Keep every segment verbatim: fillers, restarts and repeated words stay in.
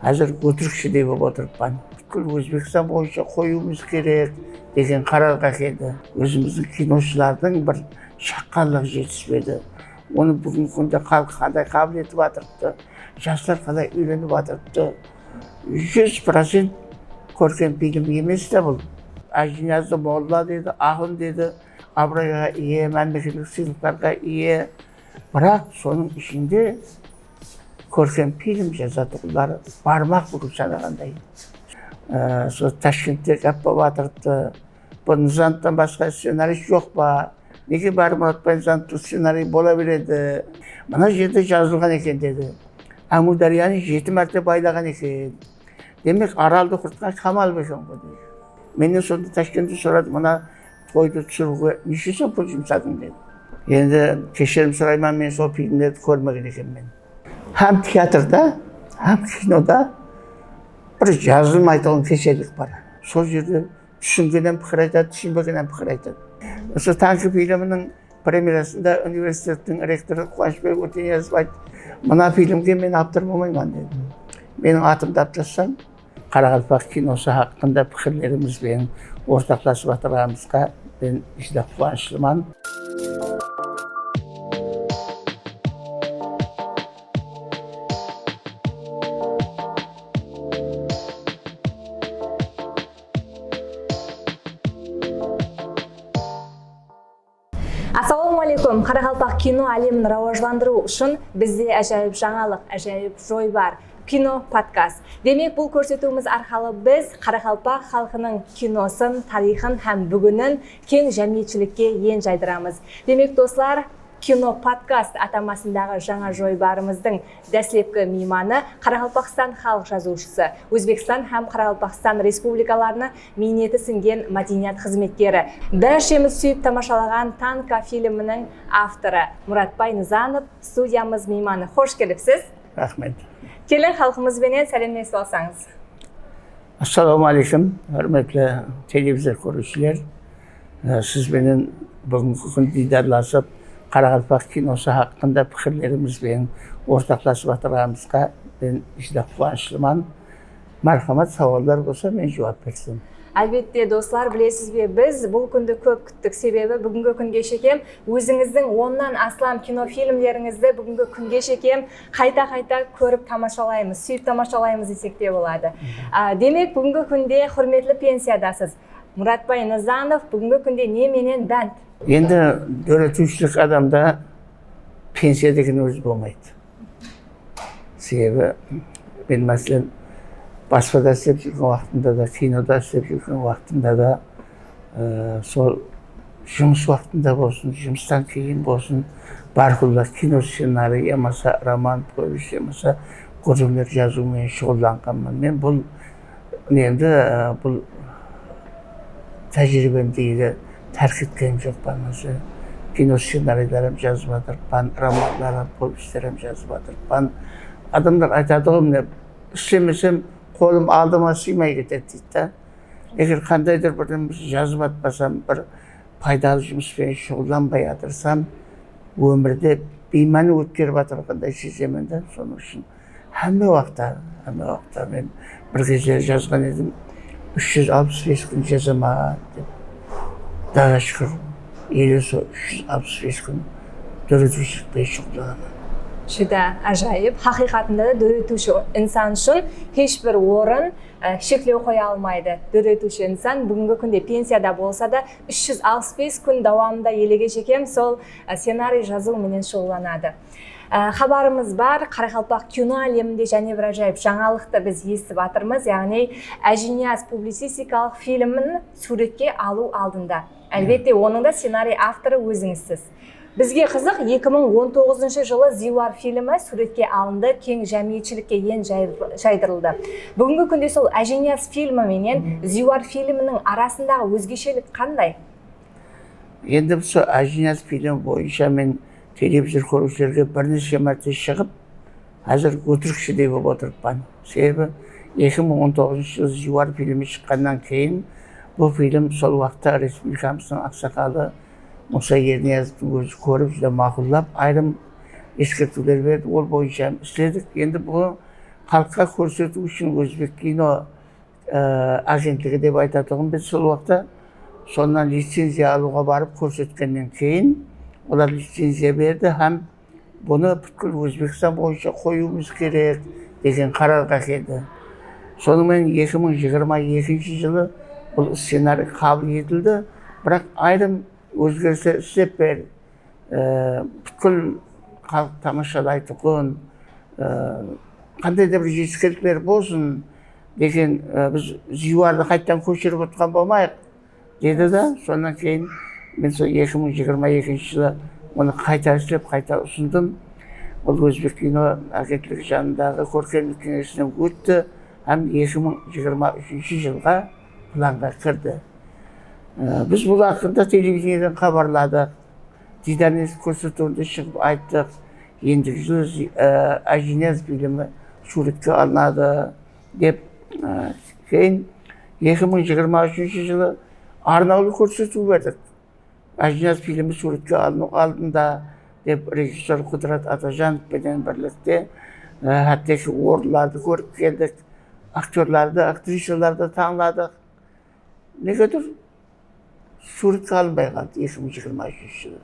Házir ótirikshidey bolıp otırıppan. Pútkil Ózbekstan boyınsha qoyıwımız kerek degen qararǵa keldi. Ózimizdiń kinoshılardıń bir shaqqanlıǵı jetispedi. Onı búgingi kúnde xalıq qanday qabıl etip atırıptı, jaslar qalay úyrenip atırıptı. Júz procent kórkem film emes te bul. Ájiniyazdı molla dedi, axun dedi, abırayǵa iye, mámleketlik sıylıqlarǵa iye. Biraq sonıń ishinde kórkem film jazatuǵınları barmaq búgip sanaǵanday. Á, sol Tashkentte gáp bolıp atırıptı. Bul Nızanovtan basqa scenarist joq pa? Nege bári Muratbay Nızanovtıń scenariyi bola beredi? Mına jerde jazılǵan eken, dedi. Ámiwdáryanı jeti márte baylaǵan eken. Demek, Araldı qurtqan Kamal beken ǵoy, dedi. Mennen sonda Tashkentte soradı, mına toydı túsiriwge neshe som pul jumsadıń, dedi. Endi keshirim sorayman, men sol filmlerdi kórmegen ekenmen. Hám teatrda, hám kinoda bir jazılmaytuǵın kesellik bar. Sol jerde túsingen hám pikir aytadı, túsinbegen hám pikir aytadı. Usı Tanki filminiń premyerasında universitettiń rektorı Quwanıshbay Óteniyazov ayttı, mına filmge men avtor bolmayman, dedi. Meniń atımdı alıp taslań, qaraqalpaq kinosı haqqında pikirlerimiz benen ortaqlasıp atırǵanımızǵa men júdá quwanıshlıman. Assalawma áleykum. Qaraqalpaq kino álemin rawajlandırıw ushın bizde ájayıp jańalıq, ájayıp joybar. Kino podkast. Demek, bul kórsetiwimiz arqalı biz qaraqalpaq xalqınıń kinosın, tariyxın hám búginin keń jámiyetshilikke en jaydıramız. Demek, doslar, Kino podkast atamasındaǵı jańa joybarımızdıń dáslepki miymanı Qaraqalpaqstan xalıq jazıwshısı, Ózbekstan hám Qaraqalpaqstan Respublikalarına miyneti sińgen mádeniyat xızmetkeri, bárshemiz súyip tamashalaǵan Tanka filminiń avtorı Muratbay Nızanov studiyamız miymanı. Xosh kelipsiz. Raxmet. Keliń, xalqımız benen sálemlesip alsańız. Assalawma áleykum, húrmetli televizor kóriwshiler. Á, siz benen búgingi kún diydarlasıp, qaraqalpaq kinosı haqqında pikirlerimiz benen ortaqlasıp atırǵanımızǵa men júdá quwanıshlıman. Márhamat, sawallar bolsa, men juwap bersem. Álbette, doslar, bilesiz be, biz bul kúndi kóp kúttik, sebebi búgingi kúnge shekem ózińizdiń onnan aslam kinofilmlerińizdi búgingi kúnge shekem qayta-qayta kórip tamashalaymız, súyip tamashalaymız desek te boladı. Á, demek, búgingi kúnde húrmetli pensiyadasız. Muratbay Nızanov búgingi kúnde ne menen bánt? Endi dóretiwshilik adamda pensiya degen ózi bolmaydı. Sebebi men, máselen, baspada islep júrgen waqtımda da, kinoda islep júrgen waqtımda da, e, sol jumıs waqtında bolsın, jumıstan keyin bolsın, bárqulla kino scenariy yamasa roman, povest yamasa gúrrińler jazıw menen shuǵıllanǵanman. Men bul, endi, e, bul tájiriybemdi ele tárk etkenim joqpan. Máselen, kino scenariyler hám jazıp atırıppan, romanlar hám, povestler hám jazıp atırıppan. Adamlar aytadı ǵoy, mine, islemesem, qolım aldıma sıymay ketedi, deydi da. Eger qandaydur bir jazıp atpasam, bir paydalı jumıs penen shuǵıllanbay atırsam, ómirde biymáni ótkerip atırǵanday sezemen da. Sonıń ushın hámme waqıtta, hámme waqıtta men bir gezleri jazǵan edim, úsh júz alpıs bes kún jazaman dep. Qudaǵa shúkir, ele sol úsh júz alpıs bes kún dóretiwshilik penen shuǵıllanaman. Júdá ájayıp. Haqıyqatında da dóretiwshi insan ushın hesh bir orın, e, sheklew qoya almaydı. Dóretiwshi insan búgingi kúnde pensiyada bolsa da, úsh júz alpıs bes kún dawamında elege shekem sol, e, scenariy jazıw menen shuǵıllanadı. Á, xabarımız bar, qaraqalpaq kino áleminde jáne bir ájayıp jańalıqtı biz esitip atırmız, yaǵnıy Ájiniyaz publicistikalıq filmin súwretke alıw aldında. Álbette, onıń da scenariy avtorı ózińizsiz. Bizge qızıq, eki mıń on toǵızınshı jılı Ziywar filmi súwretke alındı, keń jámiyetshilikke en jay-, jaydırıldı. Búgingi kúnde sol Ájiniyaz filmi menen Ziywar filminiń arasındaǵı ózgeshelik qanday? Endi usı Ájiniyaz filmi boyınsha men televizor kóriwshilerge bir neshe márte shıǵıp, házir ótirikshidey bolıp otırıppan. Sebebi eki mıń on toǵızınshı jılı Ziywar filmi shıqqannan keyin bul film sol waqıtta respublikamızdıń aqsaqalı Musa Erniyazovtıń ózi kórip, júdá maqullap, ayırım eskertiwler berdi. Ol boyınsha hám isledik. Endi bul Xalıqqa kórsetiw ushın Ózbek kino, e, agentligi dep aytatuǵın biz sol waqıtta. Sonnan licenziya alıwǵa barıp kórsetkennen keyin, olar licenziya berdi hám bunı pútkil Ózbekstan boyınsha qoyıwımız kerek degen qararǵa keldi. Sonıń menen eki mıń jigirma ekinshi jılı bul scenariy qabıl etildi. Biraq ayırım ózgerisler islep ber, e, pútkil xalıq tamashalaytuǵın, e, qanday da bir jetiskenlikler bolsın degen, e, biz Ziywardı qaytadan kóshirip otırǵan bolmayıq, dedi da, sonnan keyin men sol eki mıń jigirma ekinshi jılı onı qayta islep, qayta usındım. Ol Ózbek kino agentligi janındaǵı kórkemlik keńesinen ótti hám eki mıń jigirma úshinshi jılǵa planǵa kirdi. E, biz bul haqqında televidenieden xabarladıq. Diydarınıń kórsetiwinde shıǵıp ayttıq. Endigi jılı, e, Ájiniyaz filmi súwretke alınadı, dep, e, keyin eki mıń jigirma úshinshi jılı arnawlı kórsetiw berdik. Ájiniyaz filmi súwretke alınıw aldında, dep rejissyor Qudrat Atajanov penen birlikte, e, hátteki orınlardı kórip keldik. Aktyorlardı, aktrisalardı tańladıq. Negedur, súwretke alınbay qaldı eki mıń jigirma úshinshi jılı.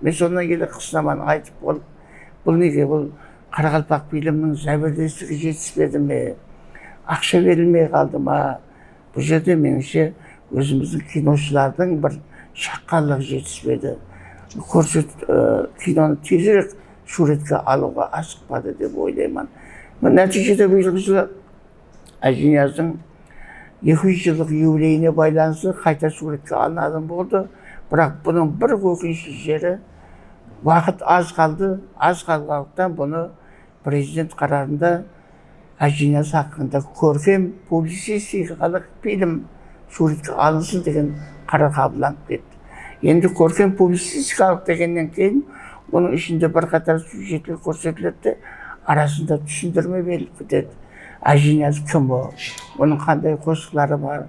Men sonnan keyin qısnamanı aytıp bolıp, bul nege, bul Qaraqalpaq filminiń záberdesligi jetispedi me? Aqsha berilmey qaldı ma? Bul jerde, menińshe, ózimizdiń kinoshılardıń bir shaqqanlıǵı jetispedi. Kórset, e, kinonı tezirek súwretke alıwǵa asıqpadı dep oylayman. Nátiyjede bıyılǵı jılı Ájiniyazdıń eki júz jıllıq yubileyine baylanıslı qayta súwretke alınadı boldı. Biraq bunıń bir ókinishli jeri, waqıt az qaldı, az qalǵanlıqtan bunı prezident qararında Ájiniyaz haqqında kórkem publicistikalıq film súwretke alınsın degen qarar qabıllanıp ketti. Endi kórkem publicistikalıq degennen keyin, onıń ishinde bir qatar syujetler kórsetiledi de, arasında túsindirme berilip ketedi. Ájiniyaz kim o? Onıń qanday qosıqları bar?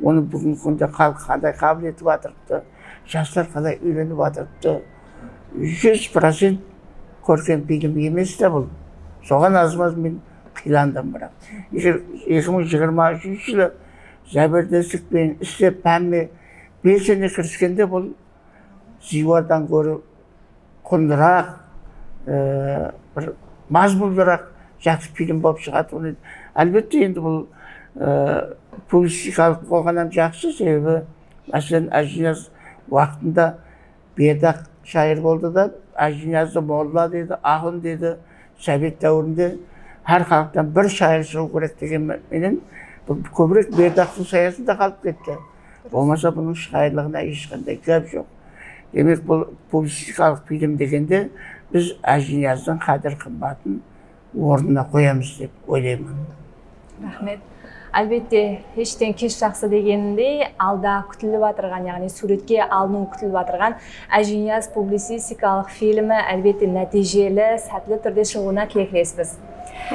Onı búgingi kúnde xalıq qanday qabıl etip atırıptı? Jaslar qalay úyrenip atırıptı? Júz procent kórkem film emes te bul. Soǵan azmaz men qıylandım, biraq. Eger eki mıń jigirma úshinshi jılı záberdeslik penen islep, hámme belsene kiriskende, bul Ziywardan góri qundıraq, e, bir mazmunlıraq, jaqsı film bolıp shıǵatuǵın edi. Álbette, endi bul, e, publicistikalıq bolǵan hám jaqsı, sebebi, máselen, Ájiniyaz waqtında Berdaq shayır boldı da, Ájiniyazdı molla dedi, axun dedi. Sovet dáwirinde hár xalıqtan bir shayır shıǵıw kerek degen menen, bul kóbirek Berdaqtıń sayasında qalıp ketti. Bolmasa, bunıń shayırlıǵına hesh qanday gáp joq. Demek, bul publicistikalıq film degende biz Ájiniyazdıń qádir-qımbatın ornına qoyamız dep oylayman. Raxmet. Álbette, heshten kesh jaqsı degenindey, alda kútilip atırǵan, yaǵnıy súwretke alınıwı kútilip atırǵan Ájiniyaz publicistikalıq filmi, álbette, nátiyjeli, sátli túrde shıǵıwına tileklespiz.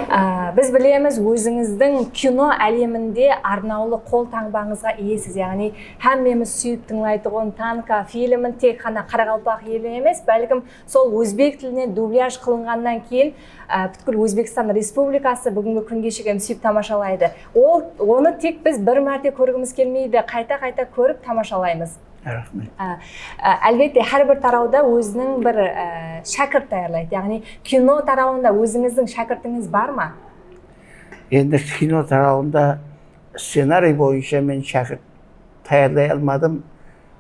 Á, biz bilemiz, ózińizdiń kino áleminde arnawlı qol tańbańızǵa iyesiz, yaǵnıy hámmemiz súyip tıńlaytuǵın Tanka filmin tek ǵana qaraqalpaq eli emes, bálkim sol ózbek tilinen dublyaj qılınǵannan keyin, á, pútkil Ózbekstan Respublikası búgingi kúnge shekem súyip tamashalaydı. Ol, onı tek biz bir márte kórgimiz kelmeydi, qayta-qayta kórip tamashalaymız. Raxmet. Á, á, álbette, hár bir tarawda óziniń bir, á, shákirt tayarlaydı. Yaǵnıy, kino tarawında ózińizdiń shákirtińiz bar ma? Endi kino tarawında scenariy boyınsha men shákirt tayarlay almadım.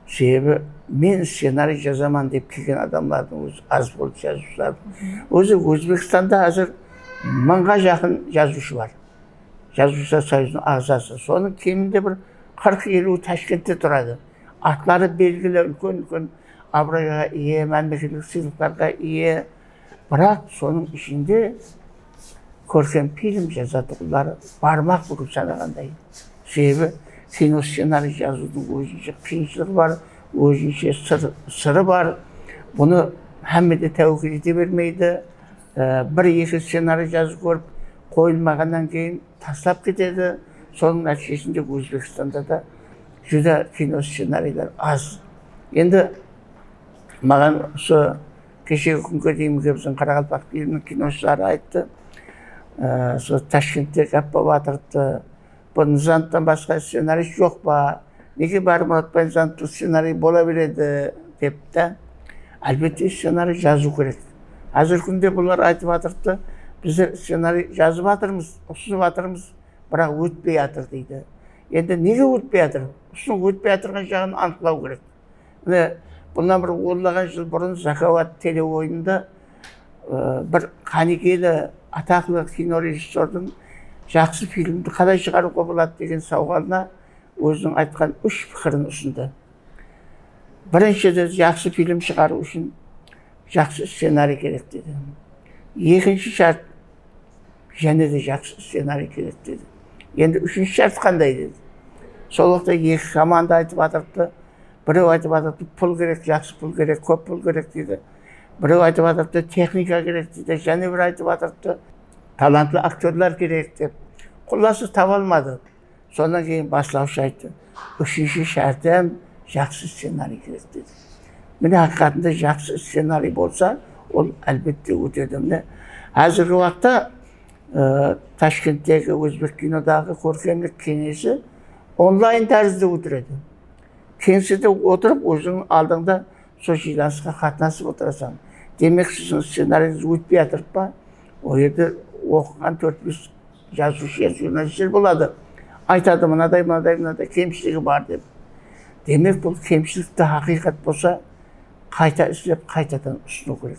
Sebebi men scenariy jazaman dep kelgen adamlardıń ózi az boldı, jazıwshılardıń. Ózi Ózbekstanda házir mıńǵa jaqın jazıwshı bar. Jazıwshılar soyuzınıń aǵzası. Sonıń keminde bir qırq-eliwi Tashkentte turadı. Atları belgili, úlken-úlken abırayǵa iye, mámleketlik sıylıqlarǵa iye. Biraq sonıń ishinde kórkem film jazatuǵınlar barmaq búgip sanaǵanday. Sebebi kino scenariy jazıwdıń ózinshe qıyınshılıǵı bar, ózinshe sır-, sırı bar. Bunı hámme de táwekel ete bermeydi. E, bir-eki scenariy jazıp kórip qoyılmaǵannan keyin taslap ketedi. Sonıń nátiyjesinde Ózbekstanda da júdá kino scenariyler az. Endi maǵan usı keshegi kúnge deyingi biziń Qaraqalpaq filminiń kinoshıları ayttı. Á, sol Tashkentte gáp bolıp atırıptı. Bul Nizamttan basqa scenariyshı joq pa? Nege bári Muratbay Nizamttıń scenariyi bola beredi, dep ta. Álbette, scenariy jazıw kerek. Házirgi kúnde bular aytıp atırıptı, bizler scenariy jazıp atırmız, usınıp atırmız, biraq ótpey atır, deydi. Endi nege ótpey atır? Usınıp ótpey atırǵan jaǵın anıqlaw kerek. Mine, bunnan bir onlaǵan jıl burın Zakawat teleoyınında, ı, bir qánigeli, ataqlı kinorejissyordıń jaqsı filmdi qalay shıǵarıwǵa boladı degen sawalına óziniń aytqan úsh pikirin usındı. Birinshi, dedi, jaqsı film shıǵarıw ushın jaqsı scenariy kerek, dedi. Ekinshi shárt, jáne de jaqsı scenariy kerek, dedi. Endi úshinshi shárt qanday, dedi. Sol waqıtta eki komanda aytıp atırıptı. Birew aytıp atırıptı, pul kerek, jaqsı pul kerek, kóp pul kerek, deydi. Birew aytıp atırıptı, texnika kerek, deydi. Jáne biri aytıp atırıptı, talantlı aktyorlar kerek, dep. Qullası, taba almadı. Sonnan keyin baslawshı ayttı, úshinshi shárti hám jaqsı scenariy kerek, dedi. Mine, haqıyqatında jaqsı scenariy bolsa, ol, álbette, ótedi. Mine, házirgi waqıtta, ı, Tashkenttegi Ózbek kinodaǵı kórkemlik keńesi onlayn tárizde ótiredi. Keńsede otırıp, óziń aldıńda sol jıylanısqa qatnasıp otırasań. Demek, siziń scenariyińiz ótpey atırıp pa? Ol jerde oqıǵan tórt-bes jazıwshı, jurnalistler boladı. Aytadı, mınaday, mınaday, mınaday kemshiligi bar dep. Demek, bul kemshilikti, haqıyqat bolsa, qayta islep, qaytadan usınıw kerek.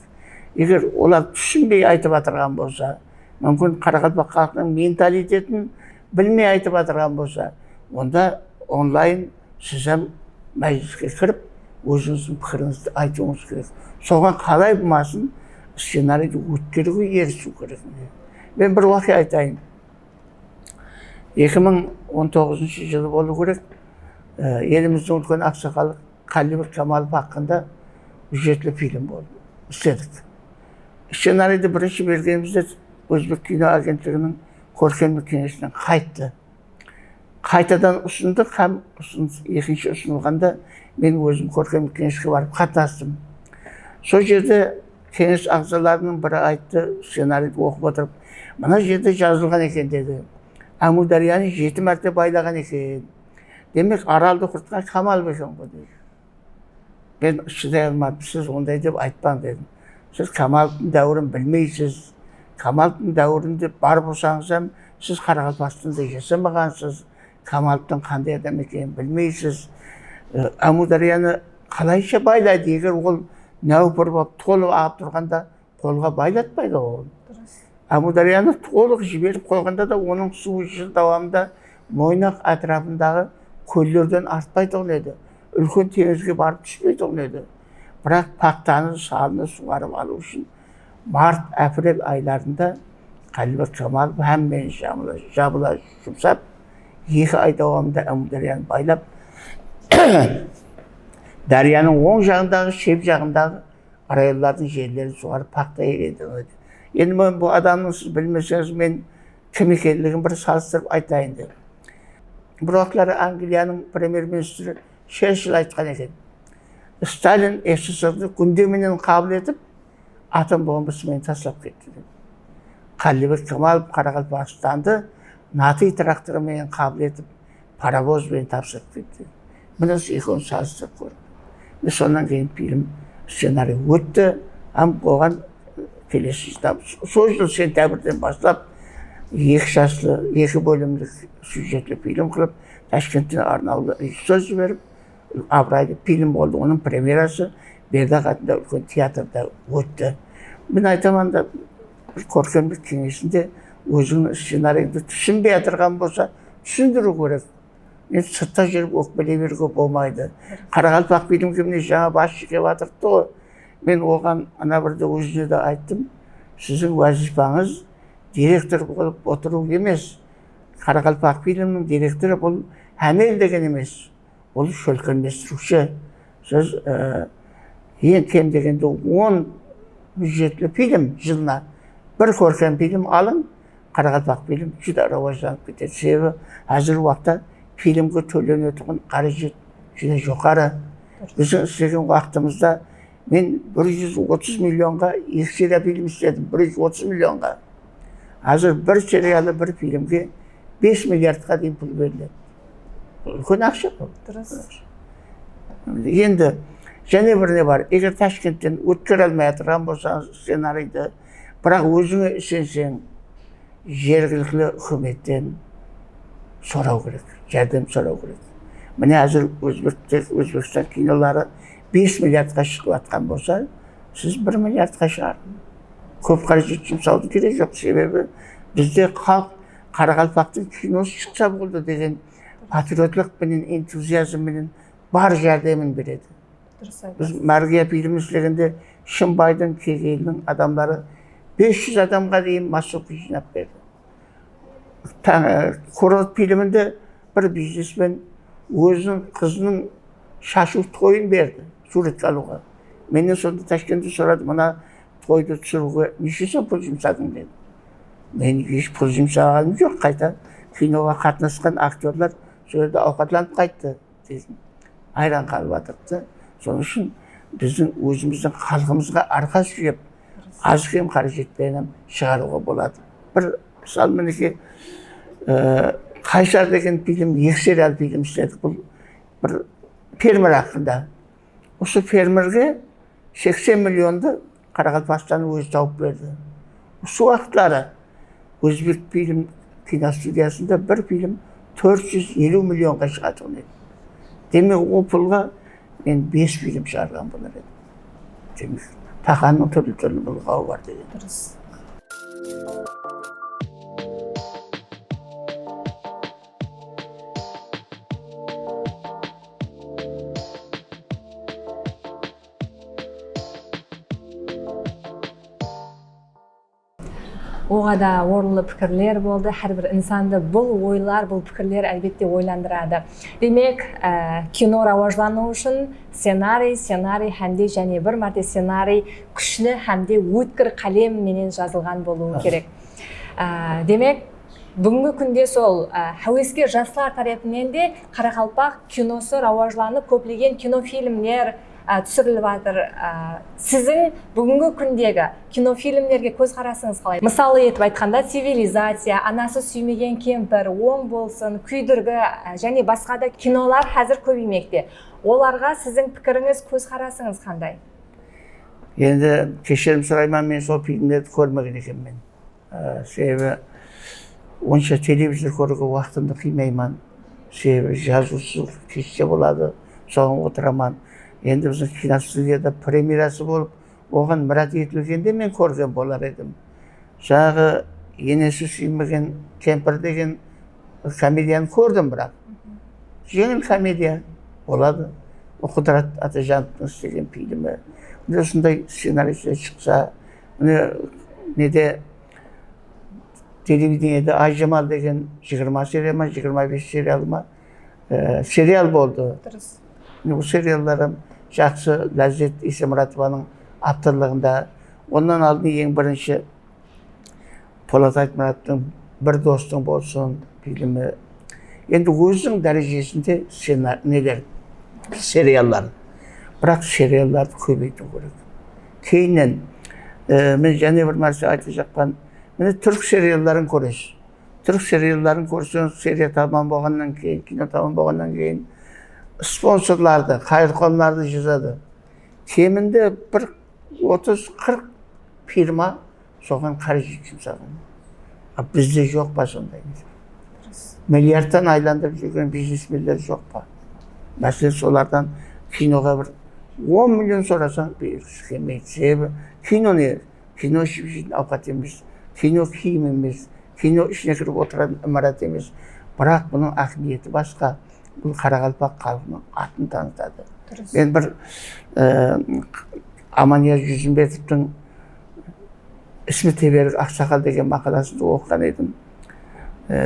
Eger olar túsinbey aytıp atırǵan bolsa, múmkin, qaraqalpaq xalqınıń mentalitetin bilmey aytıp atırǵan bolsa, onda onlayn siz hám májiliske kirip, ózińizdiń pikirińizdi aytıwıńız kerek. Soǵan qalay bolmasın, scenariydi ótkeriwge erisiw kerek. Men bir waqıya aytayın. Eki mıń on toǵızınshı jılı bolıw kerek. E, elimizdiń úlken aqsaqalı Qállibek Kamalov haqqında byudjetli film boldı. Isledik. Scenariydi birinshi bergenimizde Ózbek kino agentliginiń kórkemlik keńesinen qayttı. Qaytadan usındıq hám usınıs, ekinshi usınılǵanda men ózim kórkemlik keńeske barıp qatnastım. Sol jerde keńes aǵzalarınıń biri ayttı, scenariydi oqıp otırıp, mına jerde jazılǵan eken, dedi. Ámiwdáryanı jeti márte baylaǵan eken. Demek, Araldı qurtqan Kamalov eken ǵoy, dedi. Men shıday almadım, siz onday dep aytpań, dedim. Siz Kamalovtıń dáwirin bilmeysiz. Kamalovtıń dáwirinde bar bolsańız hám, siz Qaraqalpaqstanda jasamaǵansız. Kamalovtıń qanday adam ekenin bilmeysiz. E, Ámiwdáryanı qalaysha baylaydı, eger ol náwpir bolıp, tolıp aǵıp turǵanda qolǵa baylatpaydı ol. Durıs. Ámiwdáryanı tolıq jiberip qoyǵanda da onıń suwı jıl dawamında Moynaq átirapındaǵı kóllerden artpaytuǵın edi. Úlken teńizge barıp túspeytuǵın edi. Biraq paxtanı, salını suwǵarıp alıw ushın mart, aprel aylarında Qállibek Kamalov hámmeni jabıla, jabıla jumsap, eki ay dawamında Ámiwdáryanı baylap, dáryanıń oń jaǵındaǵı, shep jaǵındaǵı rayonlardıń jerlerin suwǵarıp, paxta egedi. Endi men bul adamnıń, siz bilmeseńiz, men kim ekenligin bir salıstırıp aytayın, dedim. Bir waqıtları Angliyanıń premyer-ministri Cherchill aytqan eken, Stalin S S S R-dı gúnde menen qabıl etip, atom bombası menen taslap ketti, dedi. Qállibek Kamalov Qaraqalpaqstandı NATO traktorı menen qabıl etip, parovoz benen tapsırıp ketti. Mine, usı ekewin salıstırıp kóriń. Mine, sonnan keyin film, scenariy ótti. Hám oǵan kelesi jılda, sol jıl sentyabrden baslap eki jaslı, eki bólimlik syujetli film qılıp, Tashkentten arnawlı rejissyor jiberip, abıraylı film boldı. Onıń premyerası Berdaq atında úlken teatrda ótti. Men aytaman da, bir kórkemlik keńesinde ózińniń scenariyińdi túsinbey atırǵan bolsa, túsindiriw kerek. Endi sırtta júrip ókpeley beriwge bolmaydı. Qaraqalpaqfilmge mine jańa basshı kep atırıptı ǵoy. Men oǵan ana birde ózine de ayttım, siziń wazıypańız direktor bolıp otırıw emes. Qaraqalpaqfilmniń direktorı bul hámel degen emes. Ol shólkemlestiriwshi. Siz, e, eń kem degende on byudjetli film jılına bir kórkem film alıń, Qaraqalpaqfilm júdá rawajlanıp ketedi. Sebebi házirgi waqıtta filmge tólenetuǵın qárejet júdá joqarı. Durıs. Biziń islegen waqtımızda men bir júz otız millionǵa eki seriya film isledim, bir júz otız millionǵa. Házir bir serialı, bir filmge bes milliardqa deyin pul beriledi. Bul úlken aqsha bul. Durıs. Endi jáne bir ne bar. Eger Tashkentten ótkere almay atırǵan bolsańız scenariydi, biraq ózińe isenseń, jergilikli húkimetten soraw kerek, járdem soraw kerek. Mine, házir Ózbek-, Ózbekstan kinoları bes milliardqa shıǵıp atqan bolsa, siz bir milliardqa shıǵarıń. Kóp qárejet jumsawdıń keregi joq, sebebi bizde xalıq, qaraqalpaqtıń kinosı shıqsa boldı degen patriotlıq penen, entuziazm menen bar járdemin beredi. Durıs aytasız. Biz Márgiya filmin islegende Shımbaydıń, Kegeyinniń adamları bes júz adamǵa deyin massovka jıynap berdi. Ta-, Kurort filminde bir biznesmen óziniń qızınıń shashıw toyın berdi súwretke alıwǵa. Mennen sonda Tashkentte soradı, mına toydı túsiriwge neshe som pul jumsadıń dedi. Men hesh pul jumsamaǵanım joq, qayta kinoǵa qatnasqan aktyorlar sol jerde awqatlanıp qayttı. Dedim. Hayran qalıp atırdı. Sonıń ushın bizdiń ózimizdiń xalqımızǵa arqa súyep, az-kem qárejet penen shıǵarıwǵa boladı. Bir mısal, minekey, e, Qaysar degen film, eki serial film isledik. Bul bir fermer haqqında. Usı fermerge seksen milliondı Qaraqalpaqstan ózi tawıp berdi. Usı waqıtları Ózbekfilm kinostudiyasında bir film tórt júz eliw millionǵa shıǵatuǵın edi. Demek, ol pulǵa men bes film shıǵarǵan bolar edim. Demek, taqanıń túrli-túrli bılǵawı bar degen. Durıs. Oǵada orınlı pikirler boldı. Hár bir insandı bul oylar, bul pikirler, álbette, oylandıradı. Demek, e, kino rawajlanıwı ushın scenariy, scenariy hám de jáne bir márte scenariy kúshli hám de ótkir qálem menen jazılǵan bolıwı kerek. E, demek, búgingi kúnde sol, e, háwesker jaslar tárepinen de qaraqalpaq kinosı rawajlanıp, kóplegen kinofilmler, e, túsirilip atır. E, siziń búgingi kúndegi kinofilmlerge kózqarasıńız qalay? Mısalı etip aytqanda, Civilizaciya, Anası súymegen kempir, Oń bolsın, Kúydirgi, e, jáne basqa da kinolar házir kóbeymekte. Olarǵa siziń pikirińiz, kózqarasıńız qanday? Endi keshirim sorayman, men sol filmlerdi kórmegen ekenmen. Á, sebebi onsha televizor kóriwge waqtımdı qıymayman. Sebebi jazıwshı keshte boladı, soǵan otıraman. Endi biziń kinostudiyada premyerası bolıp, oǵan mirát etilgende men kórgen bolar edim. Jańaǵı Enesi súymegen kempir degen komediyanı kórdim, biraq. Jeńil komediya boladı. Ol Qudrat Atajanovtıń islegen filmi. Mine, usınday scenariyler shıqsa, mine, nede, televideniede Ayjamal degen jigirma seriya ma, jigirma bes seriyalı ma, e, serial boldı. Durıs. Mine, bul seriallar hám jaqsı, Lázzet Esemuratovanıń avtorlıǵında. Onnan aldın eń birinshi Polat Aytmatovtıń Bir dostıń bolsın filmi. Endi óziniń dárejesinde scena-, neler, seriallar. Biraq seriallardı kóbeytiw kerek. Keyinnen, e, men jáne bir nárse aytajaqpan. Mine, túrk serialların kóresiz. Túrk serialların kórseńiz, seriya tamam bolǵannan keyin, kino tamam bolǵannan keyin sponsorlardı, qayırqomlardı jazadı. Keminde bir otız, qırq firma soǵan qárejet jumsaǵan. A, bizde joq pa sonday? Milliardtan aylandırıp júrgen biznesmenler joq pa? Máselen, solardan kinoǵa bir on million sorasań, bergisi kelmeydi. Sebebi kino ne? Kino iship jeytin awqat emes, kino kiyim emes, kino ishine kirip otıratuǵın imarat emes. Biraq bunıń áhmiyeti basqa. Bul qaraqalpaq xalqınıń atın tanıtadı. Durıs. Men bir, e, Amaniyaz Júzimbetovtıń Ismi teberik aqsaqal degen maqalasında oqıǵan edim. E,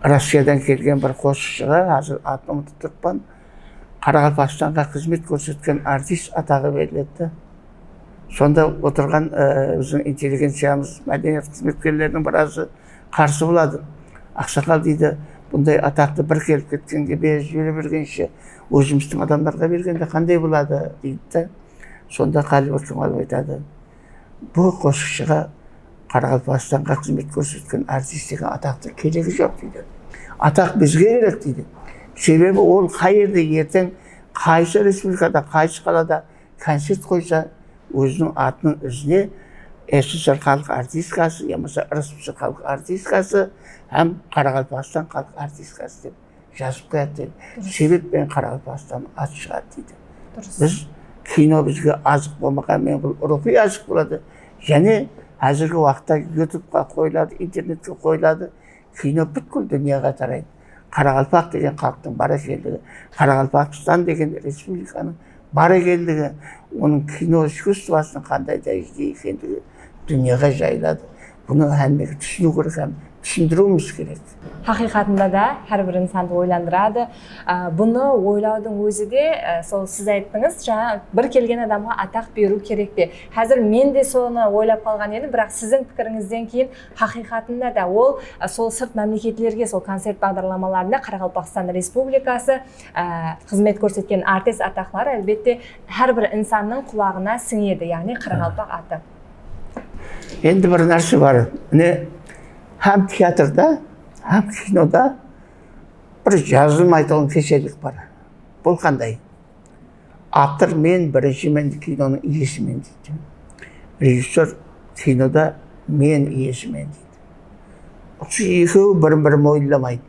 Rossiyadan kelgen bir qosıqshıǵa, házir atın umıtıp turıppan, Qaraqalpaqstanǵa xızmet kórsetken artist ataǵı beriledi. Sonda otırǵan, e, biziń intelligenciyamız, mádeniyat xızmetkerleriniń birazı qarsı boladı. Aqsaqal, deydi, bunday ataqtı bir kelip ketkenge berip jibere bergenshe, ózimizdiń adamlarǵa bergende qanday boladı, deydi da. Sonda Qálibek Jumalı aytadı, bul qosıqshıǵa Qaraqalpaqstanǵa xızmet kórsetken artist degen ataqtıń keregi joq, deydi. Ataq bizge kerek, deydi. Sebebi ol qay jerde erteń qaysı respublikada, qaysı qalada koncert qoysa, óziniń atınıń izine S S S R xalıq artistkası yamasa R S F S R xalıq artistkası hám Qaraqalpaqstan xalıq artistkası dep jazıp qoyadı, deydi. Sebep penen Qaraqalpaqstan at shıǵadı, deydi. Biz, kino bizge azıq bolmaǵan menen bul ruwxıy azıq boladı. Jáne házirgi waqıtta YouTubeqa qoyıladı, internetke qoyıladı. Kino pútkil dúnyaǵa taraydı. Qaraqalpaq degen xalıqtıń bar ekenligi, Qaraqalpaqstan degen respublikanıń bar ekenligi, onıń kino iskusstvosınıń qanday dárejede ekenligi dúnyaǵa jayıladı. Bunı hámmege túsiniw kerek hám túsindiriwimiz kerek. Haqıyqatında da, hár bir insandı oylandıradı. Á, bunı oylawdıń ózi de, á, sol siz ayttıńız, jańa bir kelgen adamǵa ataq beriw kerek pe? Házir men de sonı oylap qalǵan edim, biraq siziń pikirińizden keyin haqıyqatında da ol, á, sol sırt mámleketlerge, sol koncert baǵdarlamalarında Qaraqalpaqstan Respublikası, á, xızmet kórsetken artist ataqları, álbette, hár bir insannıń qulaǵına sińedi, yaǵnıy qaraqalpaq atı. Endi bir nárse bar. Mine, hám teatrda, hám kinoda bir jazılmaytuǵın kesellik bar. Bul qanday? Avtor men birinshimen, kinonıń iyesimen deydi. Rejissyor kinoda men iyesimen deydi. Usı ekewi birin-biri moyınlamaydı.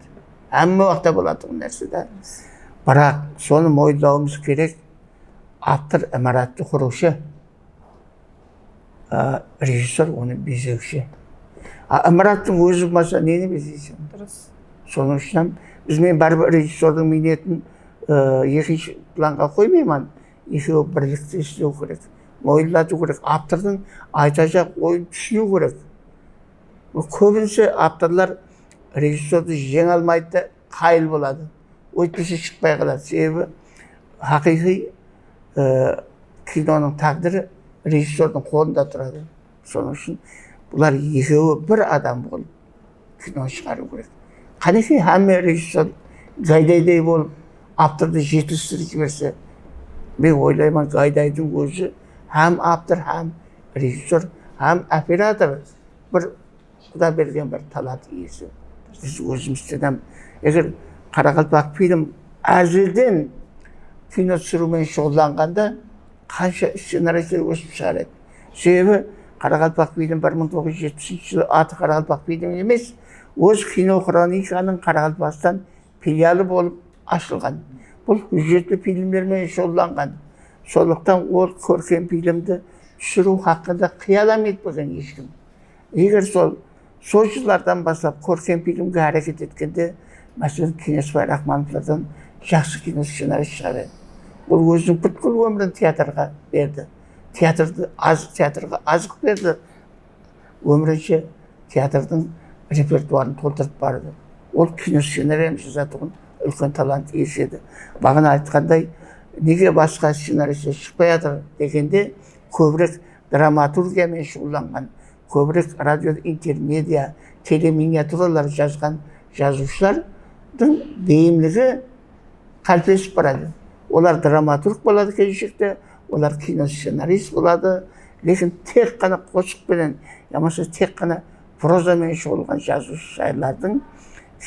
Hámme waqıtta bolatuǵın nárse da. Biraq sonı moyınlawımız kerek. Avtor imarattı qurıwshı, a, rejissyor onı bezewshi. A, imarattıń ózi bolmasa, neni bezeyseń? Durıs. Sonıń ushın hám biz, men báribir rejissyordıń miynetin, ı, ekinshi planǵa qoymayman. Ekewi birlikte islew kerek. Moyınlatıw kerek. Avtordıń aytajaq oyın túsiniw kerek. Kóbinese avtorlar rejissyordı jeńe almaydı da, qayıl boladı. Óytpese shıqpay qaladı. Sebebi haqıyqıy, e, kinonıń táǵdiri rejissyordıń qolında turadı. Sonıń ushın bular ekewi bir adam bolıp kino shıǵarıw kerek. Qánekey, hámme rejissyor Gaydayday bolıp, avtordı jetilistirip jiberse, men oylayman, Gaydaydıń ózi hám avtor, hám rejissyor, hám operator. Bir Quda bergen bir talant iyesi. Biz ózimizden hám, eger Qaraqalpaqfilm ázelden kino túsiriw menen shuǵıllanǵanda, qansha scenaristler ósip shıǵar edi. Sebebi Qaraqalpaqfilm bir mıń toǵız júz jetpisinshi jılı atı Qaraqalpaqfilm emes, óz kinoxronikanıń Qaraqalpaqstan filialı bolıp ashılǵan. Bul hújjetli filmler menen shuǵıllanǵan. Sonlıqtan ol kórkem filmdi túsiriw haqqında qıyalam etpegen hesh kim. Eger sol, sol jıllardan baslap kórkem filmge háreket etkende, máselen, Keńesbay Raxmanovlardan jaqsı kino scenarist shıǵar edi. Ol óziniń pútkil ómirin teatrǵa berdi. Teatrdı az, teatrǵa azıq berdi. Ómirinshe teatrdıń repertuarın toltırıp bardı. Ol kino scenariyasın jazatuǵın úlken talant iyesi edi. Baǵana aytqanday, nege basqa scenaristler shıqpay atır degende, kóbirek dramaturgiya menen shuǵıllanǵan, kóbirek radio, intermedia, teleminiaturalar jazǵan jazıwshılardıń beyimligi qáliplesip baradı. Olar dramaturg boladı keleshekte, olar kinoscenarist boladı. Lekin tek ǵana qosıq penen yamasa tek ǵana proza menen shuǵıllanǵan jazıwshı-shayırlardıń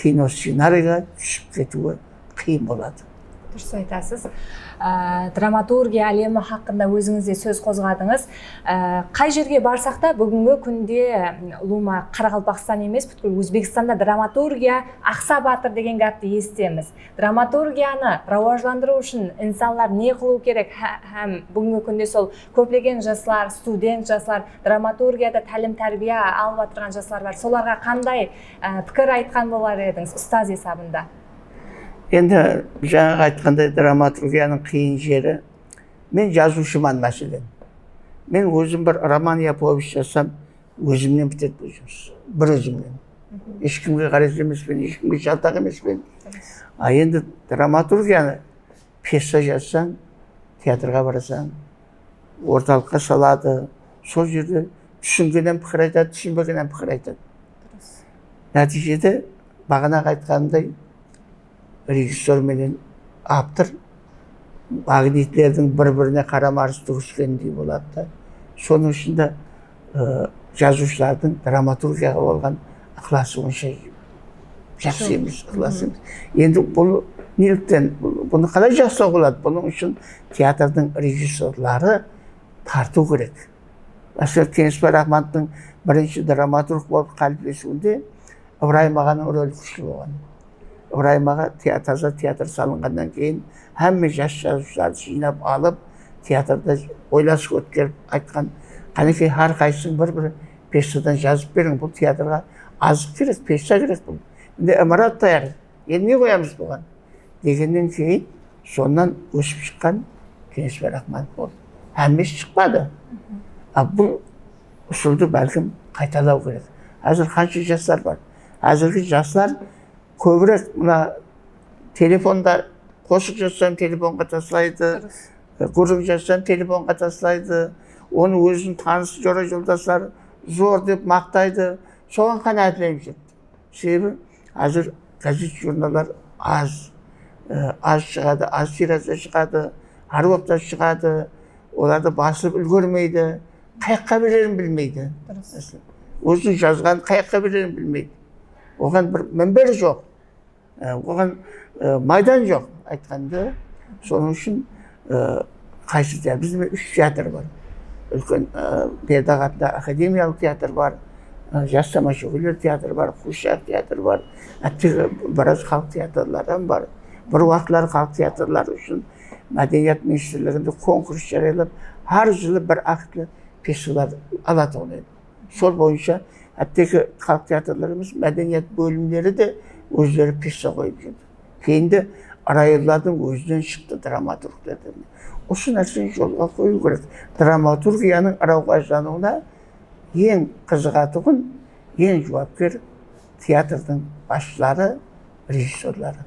kinoscenariyge túsip ketiwi qıyın boladı. Durıs aytasız. Á, dramaturgiya álemi haqqında ózińiz de sóz qozǵadıńız. Á, qay jerge barsaq ta, búgingi kúnde, m, ulıwma Qaraqalpaqstan emes, pútkil Ózbekstanda dramaturgiya aqsap atır degen gápti esitemiz. Dramaturgiyanı rawajlandırıw ushın insanlar ne qılıw kerek há-, hám búgingi kúnde sol kóplegen jaslar, student jaslar, dramaturgiyada tálim-tárbiya alıp atırǵan jaslar bar. Solarǵa qanday, á, pikir aytqan bolar edińiz ustaz esabında? Endi, jańaǵı aytqanday, dramaturgiyanıń qıyın jeri, men jazıwshıman, máselen. Men ózim bir roman ya povest jazsam, ózimnen pitedi bul jumıs. Bir ózimnen. Hesh kimge ǵárez emespen, hesh kimge jaltaq emespen. A, endi dramaturgiyanı pyesa jazsań, teatrǵa barasań, ortalıqqa saladı. Sol jerde túsingen hám pikir aytadı, túsinbegen hám pikir aytadı. Nátiyjede, baǵanaǵı aytqanımday, rejissyor menen avtor magnitlerdiń bir-birine qarama-qarsı túgiskenindey boladı da. Sonıń ushın da, ı, jazıwshılardıń dramaturgiyaǵa bolǵan ıqlası onsha jaqsı emes, ıqlası emes. Endi bul nelikten, bul- bunı qalay jaqsılawǵa boladı? Bunıń ushın teatrdıń rejissyorları tartıw kerek. Máselen, Keńesbay Raxmanovtıń birinshi dramaturg bolıp qáliplesiwinde Ibrayım aǵanıń roli kúshli bolǵan. Ibrayım aǵa tea- taza teatr salınǵannan keyin hámme jas jazıwshılardı jıynap alıp, teatrda oylasıq ótkerip aytqan, qánekey, hár qaysısıń bir-bir pyesadan jazıp beriń, bul teatrǵa azıq kerek, pyesa kerek bul. Mine, imarat tayar, endi ne qoyamız buǵan? Degennen keyin sonnan ósip shıqqan Keńesbay Raxmanov boldı. Hámmesi shıqpadı. A, bul usıldı bálkim qaytalaw kerek. Házir qansha jaslar bar? Házirgi jaslar kóbirek mına telefonda qosıq jazsam telefonǵa taslaydı, gúrriń jazsam telefonǵa taslaydı, onı óziniń tanıs jora-joldasları zor dep maqtaydı, soǵan qánáátleniw júr. Sebebi házir gazet-jurnallar az, e, az shıǵadı, az tirajda shıǵadı, hár waqıtta shıǵadı, olardı basıp úlgermeydi, qayaqqa bererin bilmeydi. Durıs. Óziniń jazǵanın qayaqqa bererin bilmeydi. Oǵan bir minber joq. E, oǵan, e, maydan joq, aytqanda. Sonıń ushın, e, qaysı teatr? Bizde úsh teatr bar. Úlken, e, Berdaq atındaǵı akademiyalıq teatr bar, e, jas tamashagóyler teatrı bar, Xrushchev teatrı bar, áttegi biraz xalıq teatrları hám bar. Bir waqıtları xalıq teatrları ushın Mádeniyat ministrliginde konkurs jarıyalap, hár jılı bir aktli festival alatuǵın edi. Sol boyınsha, hátteki, xalıq teatrları emes, mádeniyat bólimleri de ózleri pyesa qoyıp júrdi. Keyinde rayonlardıń ózinen shıqtı dramaturgler de. Usı nárseni jolǵa qoyıw kerek. Dramaturgiyanıń rawajlanıwına eń qızıǵatuǵın, eń juwapker teatrdıń basshıları, rejissyorları.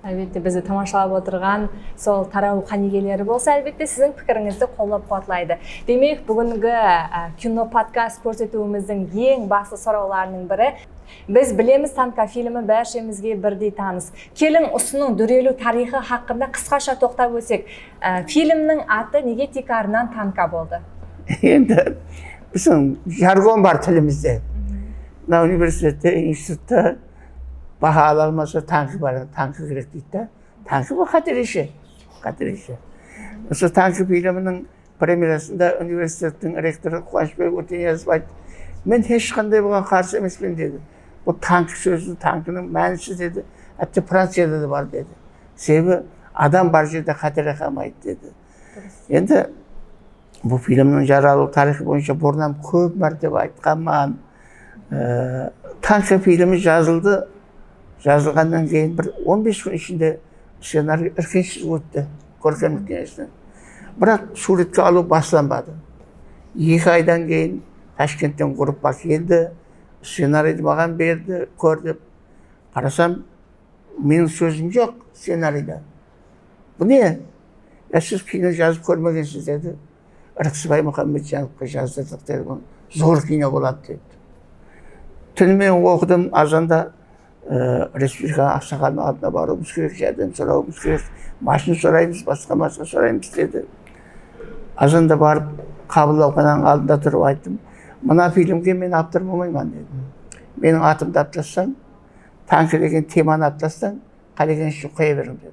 Álbette, bizdi tamashalap otırǵan sol taraw qánigeleri bolsa, álbette, siziń pikirińizdi qollap-quwatlaydı. Demek, búgingi, á, kino podkast kórsetiwimizdiń eń baslı sorawlarınıń biri, biz bilemiz, Tanka filmi bárshemizge birdey tanıs. Keliń, usınıń dóreliw tariyxı haqqında qısqasha toqtap ótsek, á, filmniń atı nege tiykarınan Tanka boldı? Endi, biziń jargon bar tilimizde. Mına universitette, institutta baha ala almasa, tanki bar, tanki kerek deydi da. Tanki bul qáteleshe, qáteleshe. Usı Tanki filminiń premyerasında universitettiń rektorı Quwanıshbay Óteniyazov ayttı, "Men hesh qanday buǵan qarsı emespen", dedi. "Bul tanki sózi, tankiniń mánisi", dedi. "Hátte Franciyada da bar", dedi. "Sebebi adam bar jerde qátele qalmaydı", dedi. Endi bul filmniń jaralıw tariyxı boyınsha burınnan kóp mártebe aytqanman. E, Tanka filmi jazıldı. Jazılǵannan keyin bir on bes kún ishinde scenariy irkinsiz ótti kórkemlik keńesinen. Biraq súwretke alıw baslanbadı. Eki aydan keyin Tashkentten gruppa keldi. Scenariydi maǵan berdi, kór dep. Qarasam, meniń sózim joq scenariyda. "Bu ne?" "Ya, siz kino jazıp kórmegensiz", dedi. "Irqısbay Muxammedjanovqa jazdırdıq", dedi. "Bul zor kino boladı", dedi. Túni menen oqıdım, azanda, e, respublikanıń aqsaqalınıń aldına barıwımız kerek, járdem sorawımız kerek, mashina soraymız, basqa-basqa soraymız, dedi. Azanda barıp, qabıllawxananıń aldında turıp ayttım, "Mına filmge men avtor bolmayman", dedim. "Meniń atımdı alıp taslań, tanki degen temanı alıp taslań, qálegenińizdi qoya beriń", dedim.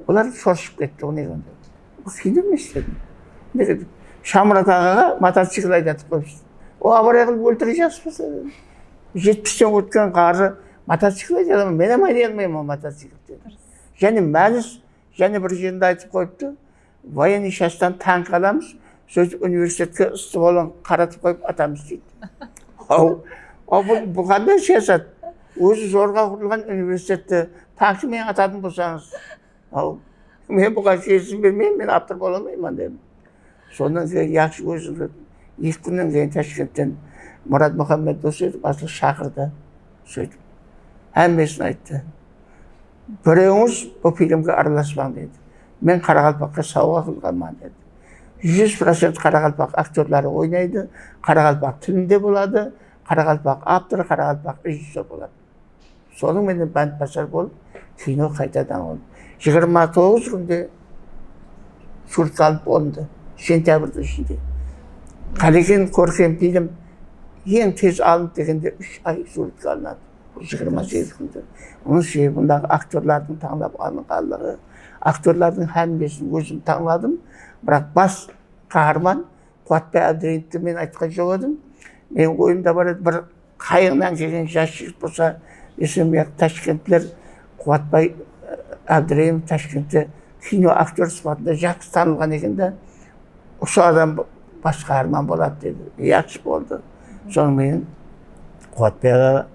Olar shorshıp ketti, "O ne?" "Bu kino emes", dedim. "Shamurat aǵaǵa motocikl aydatıp qoyıpsız." "O avariya qılıp óltirip jazıpsız", dedim. "Jetpisten ótken ǵarrı motocikl aydadı ma? Men hám ayday almayman motocikl", dedi. Jáne mánis, jáne bir jerinde aytıp qoyıptı. "Voyennıy shastan tank alamız, sóytip universitetke ıstı bolın qaratıp qoyıp atamız", deydi. Aw, aw, bul, bul qanday siyasat? Ózi zorǵa qurılǵan universitetti tanki menen atatın bolsańız. Aw, men buǵan sezim bermeymen, men avtor bola almayman, dedim. Sonnan keyin yaqshı ózim, eki kúnnen keyin Tashkentten Murat Muhammed Dosedov baslıq shaqırdı. Sóytip, hámmesin ayttı. "Birewińiz bul filmge aralaspań", dedi. "Men qaraqalpaqqa sawǵa qılǵanman", dedi. Júz procent qaraqalpaq aktyorları oynaydı, qaraqalpaq tilinde boladı, qaraqalpaq avtor, qaraqalpaq rejissyor boladı. Sonıń menen bántbasar bolıp, kino qaytadan oldı. Jigirma toǵız kúnde súwretke alınıp bolındı, sentyabrdiń ishinde. Qálegen kórkem film eń tez alınıp degende úsh ay súwretke alınadı. Jigirma segiz kúnde. Onıń sebebi bundaǵı aktyorlardıń tańlap alınǵanlıǵı, aktyorlardıń hámmesin ózim tańladım. Biraq bas qaharman Quwatbay Ábdirehimovtı men aytqan joq edim. Meniń oyımda bar edi, bir qayıǵınan kelgen jas jigit bolsa desem, ya Tashkentler Quwatbay, e, Ábdirehimov Tashkentte kino aktyor sıpatında jaqsı tanılǵan eken de, usı adam bas qaharman boladı dedi. Yaqshı boldı. Sonıń menen Quwatbay aǵa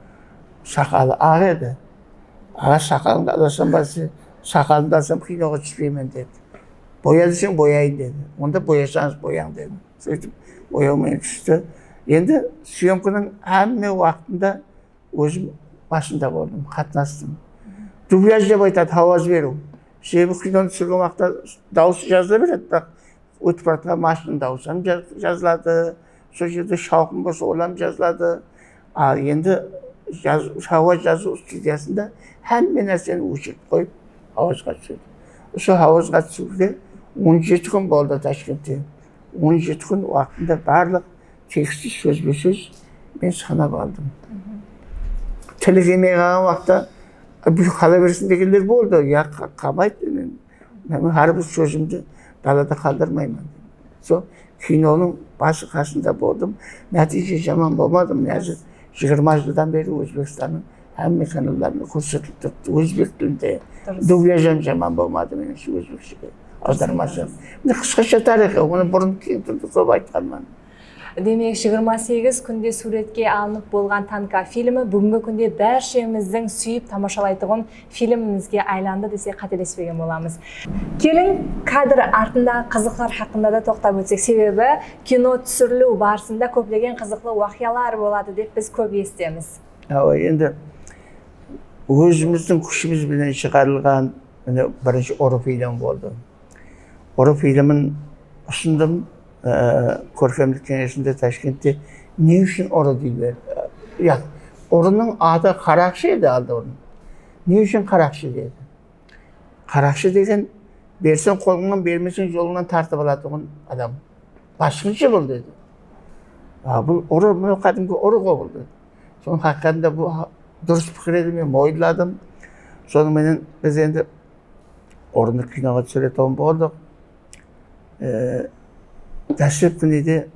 saqalı aq edi. Aǵa, saqalıńdı alasań ba dese, saqalımdı alsam kinoǵa túspeymen dedi. Boya desem, boyayın dedi. Onda boyasańız boyań dedim. Sóytip boyaw menen tústi. Endi syomkanıń hámme waqtında ózim basında boldım, qatnastım. Dublyaj dep aytadı, hawaz beriw. Sebebi kinonı túsirgen waqıtta dawısı jazıla beredi, biraq ótip baratırǵan mashinanıń dawısı hám jaz-, jazıladı. Sol jerde shawqım bolsa, ol hám jazıladı. Al endi jaz-, hawaz jazıw studiyasında hámme nárseni óshirip qoyıp, hawazǵa túsedi. Usı hawazǵa túsiwde on jeti kún boldı Tashkentte. On jeti kún waqtında barlıq tekstti sózbe-sóz men sanap aldım. Tili kelmey qalǵan waqıtta, "Bul qala bersin" degenler boldı. Ya, qa-, qalmaydı, men, men hár bir sózimdi dalada qaldırmayman. Sol kinonıń bası qasında boldım. Nátiyje jaman bolmadı. Mine házir jigirma jıldan beri Ózbekstannıń hámme kanallarında kórsetilip turıptı. Ózbek tilinde. Durıs. Dublyaj hám jaman bolmadı, menimshe, ózbekshege awdarması. Mine, qısqasha tariyxı, onı burın keń túrde kóp aytqanman. Demek, jigirma segiz kúnde súwretke alınıp bolǵan Tanka filmi búgingi kúnde bárshemizdiń súyip tamashalaytuǵın filmimizge aylandı desek, qátelespegen bolamız. Keliń, kadr artındaǵı qızıqlar haqqında da toqtap ótsek, sebebi kino túsiriliw barısında kóplegen qızıqlı waqıyalar boladı dep biz kóp esitemiz. Awa, endi ózimizdiń kúshimiz benen shıǵarılǵan, mine, birinshi Urı filmi boldı. Urı filmin usındım, e, kórkemlik keńesinde Tashkentte ne ushın Urı dey berdi. Yaq, Urınıń atı Qaraqshı edi aldı burın. Ne ushın Qaraqshı dedi. Qaraqshı degen berseń qolıńnan, bermeseń jolıńnan tartıp alatuǵın adam. Basqınshı bul dedi. A, bul urı, mına qádimgi urı ǵo bul dedi. Sonıń haqıqatında bul ha-, durıs pikir edi, men moyınladım. Sonıń menen biz endi Urını kinoǵa túsiretuǵın boldıq. E, dáslepki nede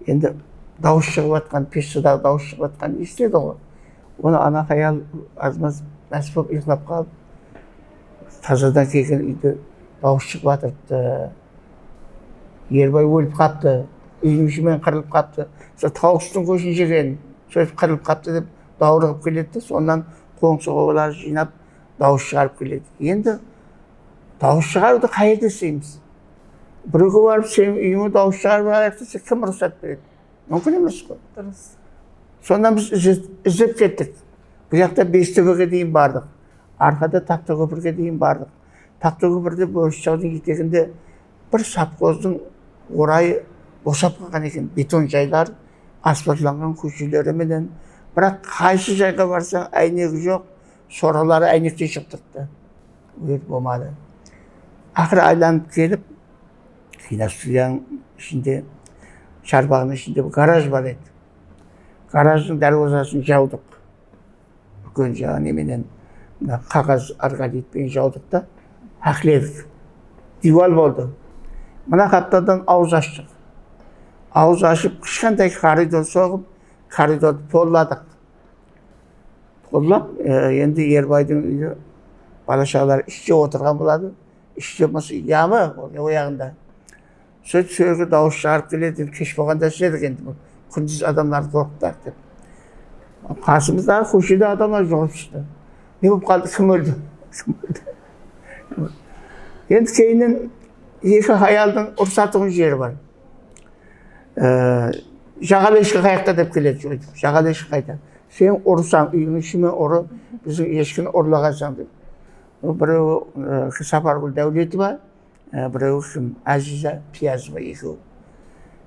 endi dawıs shıǵıp atqan, peshtadan dawıs shıǵıp atqanın esitedi ǵo. Onı ana hayal azmaz más bolıp uyıqlap qalıp, tazadan kelgen úyde dawıs shıǵıp atırıptı. Erbay ólip qaptı, úydiń ishinen qırılıp qaptı. Sol tawıqtıń góshin jegen, sóytip qırılıp qaptı dep dawırıǵıp keledi de, sonnan qońsı-qobalar jıynap dawıs shıǵarıp keledi. Endi dawıs shıǵarıwdı qay jerde isleymiz? Birewge barıp, "Seniń úyińe dawıs shıǵarıp alayıq" dese, kim ruxsat beredi? Múmkin emes ǵoy. Durıs. Sonnan biz izle-, izlep kettik. Bu jaqta Bestóbege deyin bardıq. Arqada Taxtakópirge deyin bardıq. Taxtakópirde Boris Tawdıń eteginde bir sovxozdıń orayı bosap qalǵan eken. Beton jaylar, asfaltlanǵan kósheleri menen. Biraq qaysı jayǵa barsań, áynegi joq, soraları áynektey shıǵıp turıptı. Ol bolmadı. Aqırı aylanıp kelip, kinostudiyanıń ishinde, sharbaǵınıń ishinde bir garaj bar edi. Garajdıń dárwazasın jawdıq. Úlken jaǵı nemenen, mına qaǵaz argolit penen jawdıq ta, hákledik. Diywal boldı. Mına qaptaldan awız ashtıq. Awız ashıp, kishkentay koridor soǵıp, koridordı polladıq. Pollap, e, endi Erbaydıń úyi, bala-shaǵalar ishte otırǵan boladı. Ishte bolmasa, uyamı, ol ne oyaǵında. Sóytip, sol jerge dawıs shıǵarıp keledi, kesh bolǵanda isledik endi, bul kúndiz adamlardı qorqıtayıq dep. Qasımızdaǵı kóshede adamlar juwırıp shıqtı. Ne bolıp qaldı, kim óldi? Kim óldi? Endi keyninen eki hayaldıń urısatuǵın jeri bar. Ee, jaǵal eshki qayaqta dep keledi, sóytip. Jaǵal eshki qayda? Sen urısań, úyińniń ishinen urı, biziń eshkini urlaǵansań dep. Birew, e, Sapargúl Dáwletova, e, birewi kim, Aziza Piyazova ekew.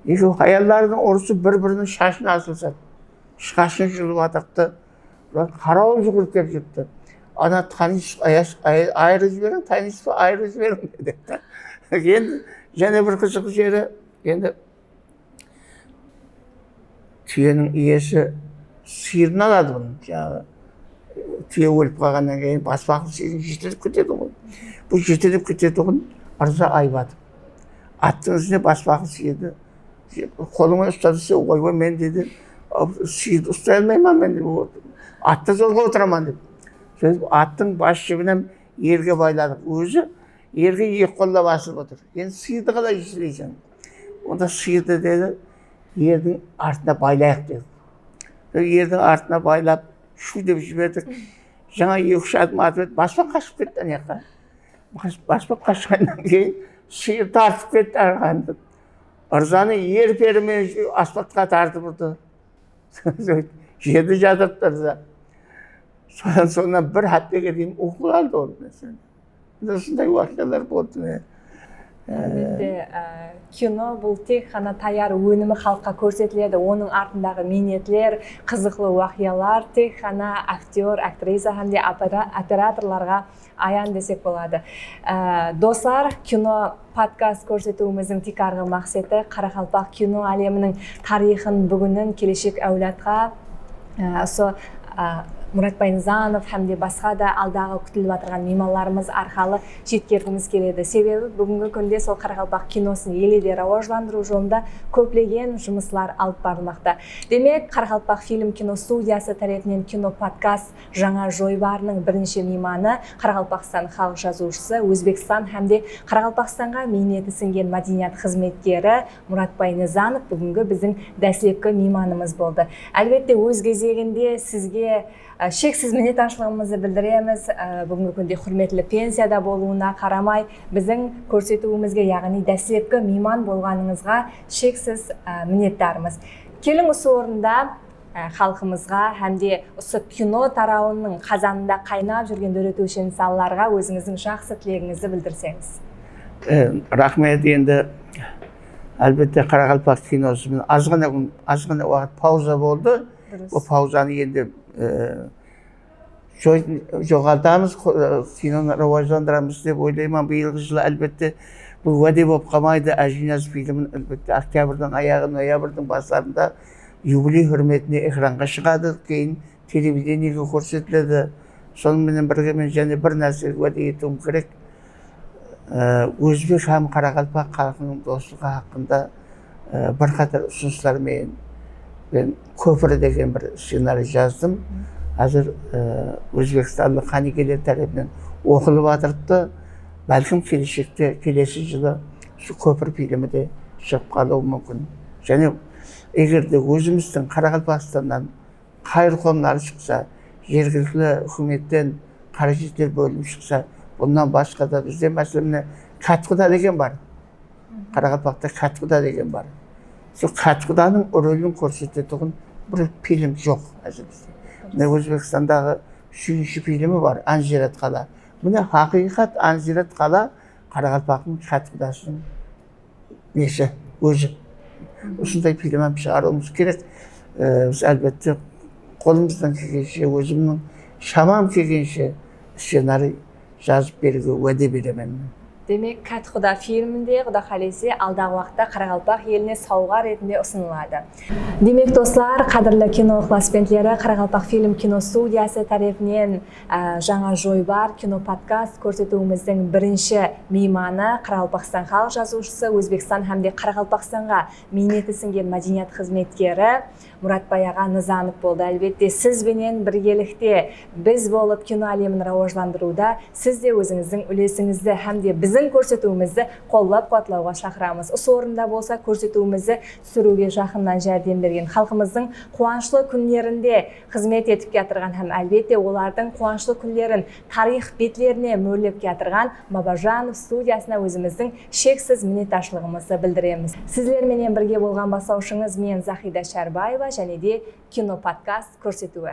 Ekew hayallardıń urısıp bir-biriniń shashın asılsadı. Shashın julıp atırıptı. Bular qarawıl júgirip kelip júripti. Ana, tanıs, ayas-, ay-, ayırıp jiberiń, tanıs pa, ayırıp jiberiń, dedi. Endi jáne bir qızıqlı jeri, endi túyeniń iyesi sıyırın aladı bunıń. Jańaǵı, túye ólip qalǵannan keyin baspa aqıl sıyırın jetilip ketedi ǵoy. Bul jetilip ketetuǵın ırza aybatıp, attıń ústine baspa aqıl sıyırdı qolıńa usta dese, oy, oy, men, dedi, sıyırdı ustay almayman men, dedi, attı jolǵa otıraman, dedi. Sóytip attıń bas jibin hám erge bayladıq. Ózi erge eki qollap asılıp otır. Endi sıyırdı qalay jetileysen? Onda sıyırdı, dedi, erdiń artına baylayıq, dedi. Erdiń artına baylap, shuw dep jiberdik. Jańa eki-úsh adım atıp edi, baspa qashıp ketti ana jaqqa. Bas-, baspa qashqannan keyin sıyır tartıp ketti arqandı. Irzanı er peri menen asfaltqa tartıp urdı. Jerdi jatırıptı ırza. Sonnan, sonnan bir háptege deyin uyqı aldı ol, máselen. Mine, usınday waqıyalar boldı, mine. Álbette, e, kino bul tek ǵana tayar ónimi xalıqqa kórsetiledi. Onıń artındaǵı miynetler, qızıqlı waqıyalar tek ǵana aktyor, aktrisa hám de opera-, operatorlarǵa ayan desek boladı. E, doslar, kino podkast kórsetiwimizdiń tiykarǵı maqseti qaraqalpaq kino áleminiń tariyxın, búginin keleshek áwladqa, e, usı, e, Muratbay Nızanov hám de basqa da aldaǵı kútilip atırǵan miymanlarımız arqalı jetkergimiz keledi. Sebebi búgingi kúnde sol qaraqalpaq kinosın ele de rawajlandırıw jolında kóplegen jumıslar alıp barılmaqta. Demek, Qaraqalpaqfilm kino studiyası tárepinen kino podkast Jańa joybarınıń birinshi miymanı Qaraqalpaqstan xalıq jazıwshısı, Ózbekstan hám de Qaraqalpaqstanǵa miyneti sińgen mádeniyat xızmetkeri Muratbay Nızanov búgingi biziń dáslepki miymanımız boldı. Álbette, óz gezeginde sizge, e, sheksiz minnetdarshılıǵımızdı bildiremiz. E, búgingi kúnde húrmetli pensiyada bolıwına qaramay, biziń kórsetiwimizge, yaǵnıy dáslepki miyman bolǵanıńızǵa sheksiz, e, minnetdarmız. Keliń, usı orında e, xalqımızǵa hám de usı kino tarawınıń qazanında qaynap júrgen dóretiwshi insanlarǵa ózińizdiń jaqsı tilegińizdi bildirseńiz. E, raxmet. Endi, álbette, qaraqalpaq kinosı menen azǵana kún, azǵana waqıt pauza boldı. Durıs. Bul pauzanı endi, e, joy-, joǵaltamız, qo-, kinonı rawajlandıramız dep oylayman. Bıyılǵı jılı, álbette, bul wáde bolıp qalmaydı. Ájiniyaz filmin, álbette, oktyabrdiń ayaǵı, noyabrdiń baslarında yubiley húrmetine ekranǵa shıǵadı, keyin televideniege kórsetiledi. Sonıń menen birge, men jáne bir nárse wáde etiwim kerek. Á, ózbek hám qaraqalpaq xalqınıń doslıǵı haqqında, á, bir qatar usınıslar menen men Kópir degen bir scenariy jazdım. Házir, á, ózbekstanlı qánigeler tárepinen oqılıp atırıptı. Bálkim, keleshekte, kelesi jılı usı Kópir filmi de shıǵıp qalıwı múmkin. Jáne eger de ózimizdiń Qaraqalpaqstannan qayırqomları shıqsa, jergilikli húkimetten qárejetler bólinip shıqsa, bunnan basqa da bizde, máselen, mine, Kátquda degen bar. Qaraqalpaqta Kátquda degen bar. Sol Kátqudanıń rolin kórsetetuǵın bir film joq házir bizde. Mine, Ózbekstandaǵı úshinshi filmi bar, Anzirat qala. Mine, haqıyqat Anzirat qala qaraqalpaqtıń Kátqudasınıń nesi, ózi. Usınday film hám shıǵarıwımız kerek. E, biz, álbette, qolımızdan kelgenshe, ózimniń shamam kelgenshe scenariy jazıp beriwge wáde beremen. Demek, Kátquda filmi de, Quda qálese, aldaǵı waqıtta qaraqalpaq eline sawǵa retinde usınıladı. Demek, doslar, qádirli kino ıqlasbentleri, Qaraqalpaqfilm kinostudiyası tárepinen Á, Jańa joybar kinopodkast kórsetiwimizdiń birinshi miymanı, Qaraqalpaqstan xalıq jazıwshısı, Ózbekstan hám de Qaraqalpaqstanǵa miyneti sińgen mádeniyat xızmetkeri Muratbay aǵa Nızanov boldı. Álbette, siz benen birgelikte biz bolıp kino álemin rawajlandırıwda siz de ózińizdiń úlesińizdi hám de biziń kórsetiwimizdi qollap-quwatlawǵa shaqıramız. Usı orında bolsa kórsetiwimizdi túsiriwge jaqınnan járdem bergen xalqımızdıń quwanıshlı kúnlerinde xızmet etip kiyatırǵan hám, álbette, olardıń quwanıshlı kúnlerin tariyx betlerine mórlep kiyatırǵan Babajanov studiyasına ózimizdiń sheksiz minnetdarshılıǵımızdı bildiremiz. Sizler menen birge bolǵan baslawshıńız men, Zahida Shárbaeva, jáne de Kino podkast kórsetiwi.